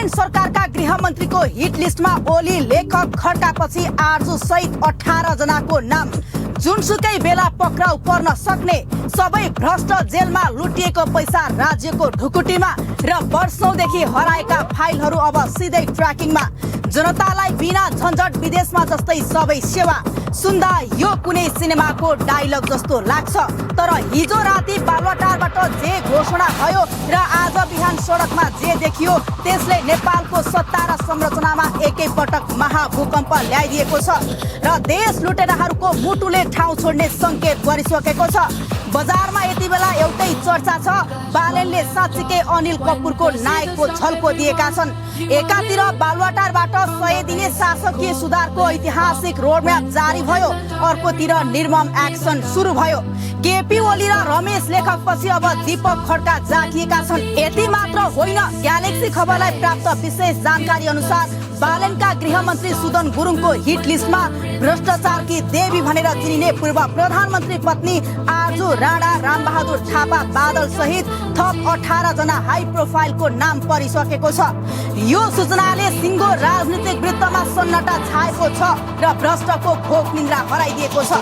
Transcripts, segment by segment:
बालेन सरकारका गृहमन्त्रीको हिट लिस्टमा ओली लेखक खड्कापछि आरजु सहित 18 जनाको नाम। जुनसुकै बेला पक्राउ पर्न सक्ने सबै भ्रष्ट जेलमा लुटिएको पैसा राज्यको ढुकुटीमा र वर्षौंदेखि हराएका फाइलहरू अब सिधै ट्र्याकिङमा। जनतालाई बिना झन्झट विदेशमा जस्तै सबै सेवा। सुन्दा यो कुनै सिनेमाको डायलग जस्तो लाग्छ, तर हिजो राति बालुवाटारबाट जे घोषणा भयो र आज बिहान सडकमा जे देखियो त्यसले नेपालको सत्ता र संरचनामा एकैपटक महाभूकम्प ल्याइदिएको छ र देश लुटेराहरूको मुटुले ठाउँ छोड्ने संकेत गरिसकेको छ। बजारमा यति बेला एउटै चर्चा छ, बालेनले साँच्चीकै अनिल कपुरको नायकको झल्को दिएका छन्। एकातिर बालुवाटारबाट 100 दिने शासकीय सुधारको ऐतिहासिक रोडम्याप जारी भयो, अर्कोतिर निर्मम एक्सन सुरु भयो। केपी ओली र रमेश लेखकपछि अब दीपक खड्का जाकिएका छन्। यति मात्र होइन, ग्यालेक्सी खबरलाई प्राप्त विशेष जानकारी अनुसार बालेनका गृहमन्त्री सुदन गुरुङको हिट लिस्टमा भ्रष्टाचारकी देवी भनेर चिनिने पूर्व प्रधानमन्त्री पत्नी आरजु राणा, रामबहादुर थापा बादल सहित थप 18 जना हाई प्रोफाइलको नाम परिसकेको छ। यो सूचनाले सिङ्गो राजनीतिक वृत्तमा सन्नाटा छाएको छ र भ्रष्टको भोक निन्द्रा हराइदिएको छ।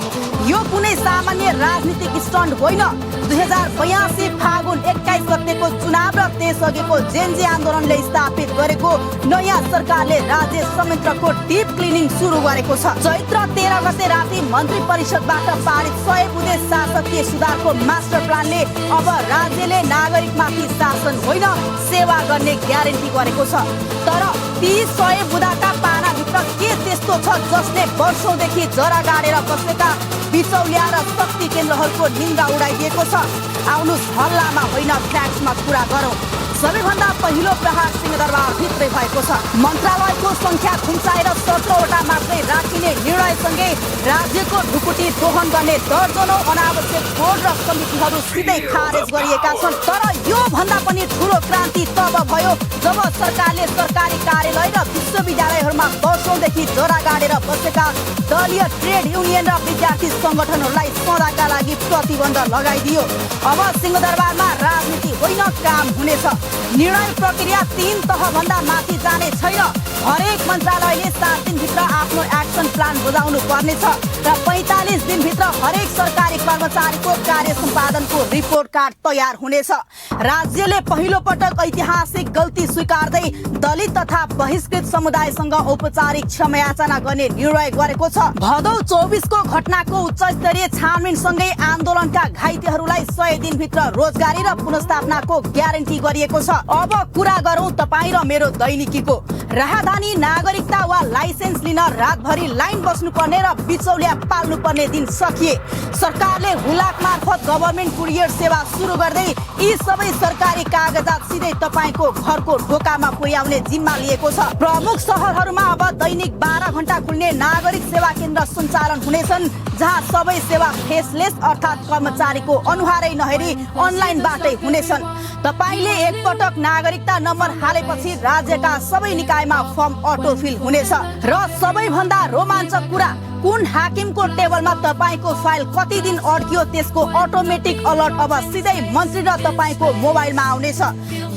यो कुनै सामान्य राजनीतिक स्टन्ट होइन। 2082 फागुन 21 गतेको चुनाव र त्यसअघिको जेनजी आन्दोलनले स्थापित गरेको नयाँ सरकारले राज्य संयन्त्रको डीप क्लिनिङ सुरु गरेको छ। चैत्र 13 गते राति मन्त्री परिषदबाट पारित 100 बुँदे शासकीय सुधारको मास्टर प्लानले अब राज्यले नागरिकमाथि शासन होइन सेवा गर्ने ग्यारेन्टी गरेको छ। तर ती 100 बुँदाका पानाभित्र के त्यस्तो छ जसले वर्षौंदेखि जरा गाडेर बसेका बिचौलिया र शक्ति केन्द्रहरूको निन्दा उडाइदिएको छ? आउनुस् हल्लामा होइन फ्याक्समा कुरा गरौँ। सबैभन्दा पहिलो प्रहार सिंहदरबार भित्रै भएको छ। मन्त्रालयको संख्या खुम्चाएर 17 वटा मात्रै राखिने निर्णयसँगै राज्यको ढुकुटी दोहन गर्ने दर्जनौं अनावश्यक बोर्ड र समितिहरू सिधै खारेज गरिएका छन्। तर यो भन्दा पनि ठूलो क्रान्ति तब भयो जब सरकारले सरकारी कार्यालय र विश्वविद्यालयहरूमा वर्षौंदेखि जरा गाडेर बसेका दलीय ट्रेड युनियन र विद्यार्थी संगठनहरूलाई सदाका लागि प्रतिबन्ध लगाइदियो। अब सिंहदरबारमा राजनीति होइन काम हुनेछ। निर्णय प्रक्रिया 3 तहभन्दा माथि जाने छैन। हरेक मन्त्रालयले 7 दिनभित्र आफ्नो एक्सन प्लान बुझाउनु पर्नेछ र 45 दिनभित्र हरेक सरकारी कर्मचारीको कार्य सम्पादनको रिपोर्ट कार्ड तयार हुनेछ। राज्यले पहिलो पटक ऐतिहासिक गल्ती स्वीकार्दै दलित तथा बहिष्कृत समुदायसँग औपचारिक क्षमायाचना गर्ने निर्णय गरेको छ। भदौ 24 को घटनाको उच्चस्तरीय छानबिनसँगै आन्दोलनका घाइतेहरूलाई 100 दिनभित्र रोजगारी र पुनर्स्थापनाको ग्यारेन्टी गरिएको छ। अब कुरा गरौँ तपाईँ र मेरो दैनिकीको। राहदानी, नागरिकता वा लाइसेन्स लिन रातभरि लाइन बस्नुपर्ने र बिचौलिया पाल्नुपर्ने दिन सकिए। सरकारले हुलाक मार्फत गभर्नमेन्ट कुरियर सेवा सुरु गर्दै यी सबै सरकारी कागजात सिधै तपाईको घरको ढोकामा पुर्याउने जिम्मा लिएको छ। प्रमुख शहरहरूमा अब दैनिक 12 घण्टा खुल्ने नागरिक सेवा केन्द्र सञ्चालन हुनेछन्, जहाँ सबै सेवा फेसलेस अर्थात् कर्मचारीको अनुहारै नहेरी अनलाइनबाटै हुनेछन्। तपाईले एकपटक नागरिकता नम्बर हालेपछि राज्यका सबै निकायमा फर्म अटोफिल हुनेछ। र सबैभन्दा रोमाञ्चक कुरा, कुन हाकिमको टेबलमा तपाईको फाइल कति दिन अड्कियो त्यसको अटोमेटिक अलर्ट अब सिधै मन्त्री र तपाईको मोबाइलमा आउनेछ।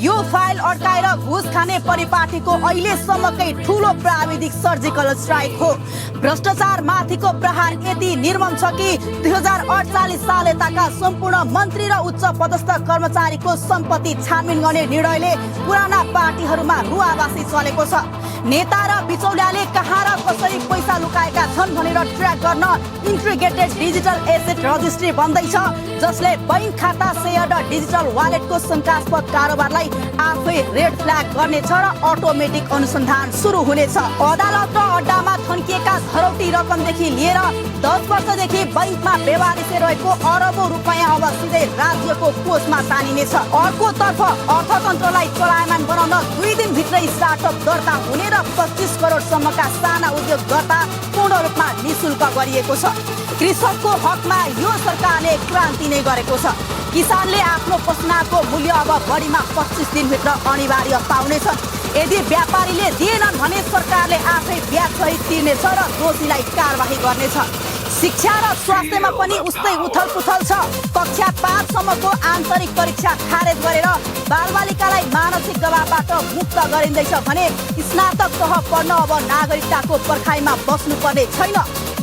यो फाइल अड्काएर घुस खाने परिपाटीको अहिलेसम्मकै ठूलो प्राविधिक सर्जिकल स्ट्राइक हो। भ्रष्टाचार माथिको प्रहार यति निर्मम छ कि 2048 साल यताका सम्पूर्ण मन्त्री र उच्च पदस्थ कर्मचारीको सम्पत्ति छानबिन गर्ने निर्णयले पुराना पार्टीहरूमा रुवाबासी चलेको छ। नेता र बिचौलियाले कहाँ र कसरी पैसा लुकाएका छन् भनेर ट्र्याक गर्न इन्टिग्रेटेड डिजिटल एसेट रजिस्ट्री बन्दैछ, जसले बैंक खाता, सेयर र डिजिटल वालेटको शंकास्पद कारोबारलाई आफै रेड फ्ल्याग गर्नेछ र अटोमेटिक अनुसन्धान सुरु हुनेछ। अदालत र अड्डामा थन्किएका धरौटी रकमदेखि लिएर 10 वर्षदेखि बैंकमा बेवारिसे रहेको अरबौं रुपैयाँ अब सिधै राज्यको कोषमा तानिनेछ। अर्कोतर्फ अर्थतन्त्रलाई चलायमान बनाउन 2 दिनभित्रै स्टार्टअप दर्ता हुने र 25 करोडसम्मका साना उद्योगकर्ता पूर्ण रूपमा निशुल्क गरिएको छ। कृषकको हकमा यो सरकारले क्रान्ति नै गरेको छ। किसानले आफ्नो पसनाको मूल्य अब बढीमा 25 दिनभित्र अनिवार्य पाउनेछन्। यदि व्यापारीले दिएनन् भने सरकारले आफै ब्याज सहित तिर्नेछ र दोषीलाई कारबाही गर्नेछ। शिक्षा र स्वास्थ्यमा पनि उस्तै उथलपुथल छ। कक्षा 5 सम्मको आन्तरिक परीक्षा खारेज गरेर बालबालिकालाई मानसिक दबावबाट मुक्त गरिँदैछ भने स्नातक तह पढ्न अब नागरिकताको पर्खाइमा बस्नुपर्ने छैन।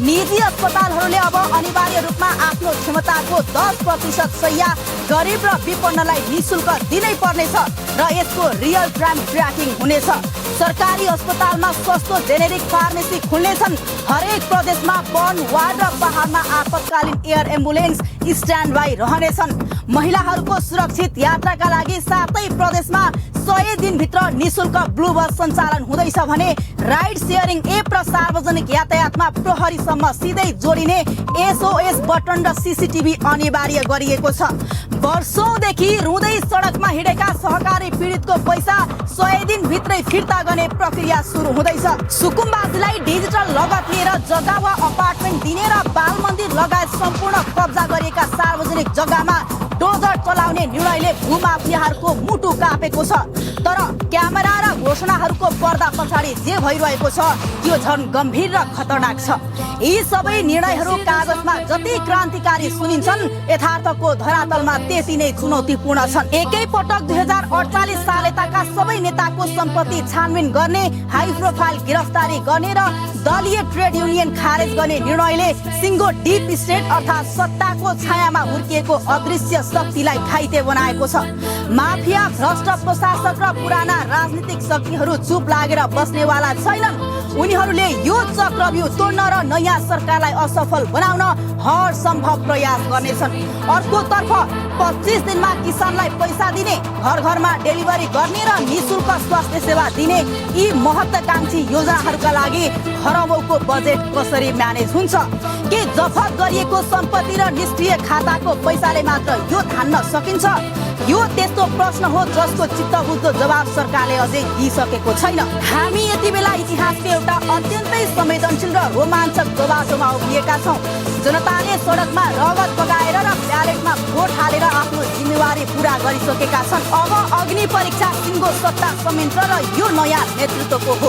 निजी अस्पतालहरूले अब अनिवार्य रूपमा आफ्नो क्षमताको 10% शैय्या गरिब र विपन्नलाई निशुल्क दिनै पर्नेछ र यसको रियल टाइम ट्र्याकिङ हुनेछ। सरकारी अस्पतालमा सस्तो जेनेरिक फार्मेसी खुल्नेछन्। हरेक प्रदेशमा वन वार्ड र पहाडमा आपतकालीन एयर एम्बुलेन्स स्ट्यान्ड बाई रहनेछन्। महिलाहरूको सुरक्षित यात्राका लागि 7 प्रदेशमा 100 दिनभित्र निशुल्क ब्लू बस सञ्चालन हुँदैछ भने राइड सेयरिङ एप र सार्वजनिक यातायातमा प्रहरीसम्म सिधै जोडिने SOS बटन र CCTV अनिवार्य गरिएको छ। वर्षौंदेखि रुँदै सडकमा हिँडेका सहकारी पीडितको पैसा 100 दिनभित्रै फिर्ता गर्ने प्रक्रिया सुरु हुँदैछ। सुकुम्बासीलाई डिजिटल लगत लिएर जग्गा वा अपार्टमेन्ट दिने र बाल मन्दिर लगायत सम्पूर्ण कब्जा गरिएका सार्वजनिक जग्गामा डोजर चलाउने निर्णयले भूमाफियाहरूको मुटु कापेको छ। तर क्यामेरा र घोषणाहरूको पर्दा पछाडि जे भइरहेको छ त्यो झन् गम्भीर र खतरनाक छ। यी सबै निर्णयहरू कागजमा जति क्रान्तिकारी सुनिन्छन् यथार्थको धरातलमा त्यति नै चुनौतीपूर्ण छन्। एकै पटक 2048 साल यताका सबै नेताको सम्पत्ति छानबिन गर्ने, हाई प्रोफाइल गिरफ्तारी गर्ने र दलीय ट्रेड युनियन खारेज गर्ने निर्णयले सिङ्गो डीप स्टेट अर्थात् सत्ताको छायामा हुर्किएको अदृश्य शक्तिलाई घाइते बनाएको छ। माफिया, भ्रष्ट प्रशासक र पुराना राजनीतिक शक्तिहरू चुप लागेर बस्नेवाला छैनन्। उनीहरूले यो चक्रव्यूह तोड्न र नयाँ सरकारलाई असफल बनाउन हर सम्भव प्रयास गर्नेछन्। अर्कोतर्फ 25 दिनमा किसानलाई पैसा दिने, घर घरमा डेलिभरी गर्ने र निशुल्क स्वास्थ्य सेवा दिने यी महत्त्वाकांक्षी योजनाहरूका लागि खरबौंको बजेट कसरी म्यानेज हुन्छ? के जफत गरिएको सम्पत्ति र निष्क्रिय खाताको पैसाले मात्र यो धान्न सकिन्छ? यो त्यस्तो प्रश्न हो जसको चित्तबुझ्दो जवाब सरकारले अझै दिइसकेको छैन। हामी यति बेला इतिहासको एउटा अत्यन्तै संवेदनशील र रोमाञ्चक दबाजोमा उभिएका छौँ। जनताले सडकमा रगत बगाएर र ब्यालेटमा भोट हालेर आफ्नो जिम्मेवारी पूरा गरिसकेका छन्। अब अग्नि परीक्षा सिङ्गो सत्ता संयन्त्र र यो नयाँ नेतृत्वको हो।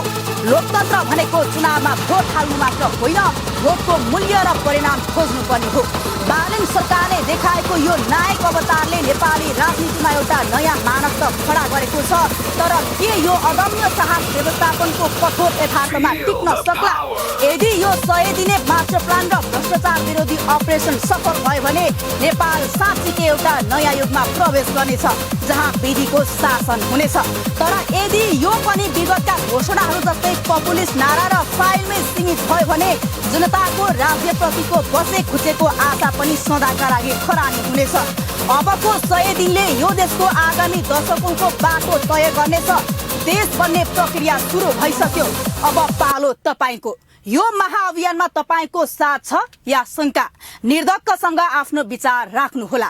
लोकतन्त्र भनेको चुनावमा भोट हाल्नु मात्र होइन, भोटको मूल्य र परिणाम खोज्नुपर्ने हो। बालेन सरकारले देखाएको यो नायक अवतारले नेपाली राजनीतिमा एउटा नयाँ मानक त खडा गरेको छ। तर के यो अदम्य साहस व्यवस्थापनको कठोर यथार्थमा टिक्न सक्ला? यदि यो 100 दिने मास्टर प्लान र भ्रष्टाचार विरोधी अपरेसन सफल भयो भने नेपाल साँच्चीकै एउटा नयाँ युगमा प्रवेश गर्नेछ जहाँ विधिको शासन हुनेछ। तर यदि यो पनि विगतका घोषणाहरू जस्तै पपुलिस्ट नारा र फाइलमै सीमित भयो भने जनताको राज्यप्रतिको बसे खुचेको आशा पनि सदाका लागि खरानी हुनेछ। अबको 100 दिनले यो देशको आगामी दशकौंको बाटो तय गर्नेछ। देश बन्ने प्रक्रिया सुरु भइसक्यो। अब पालो तपाईको। यो महाअभियानमा तपाईको साथ छ या शंका? निर्धक्कसँग आफ्नो विचार राख्नुहोला।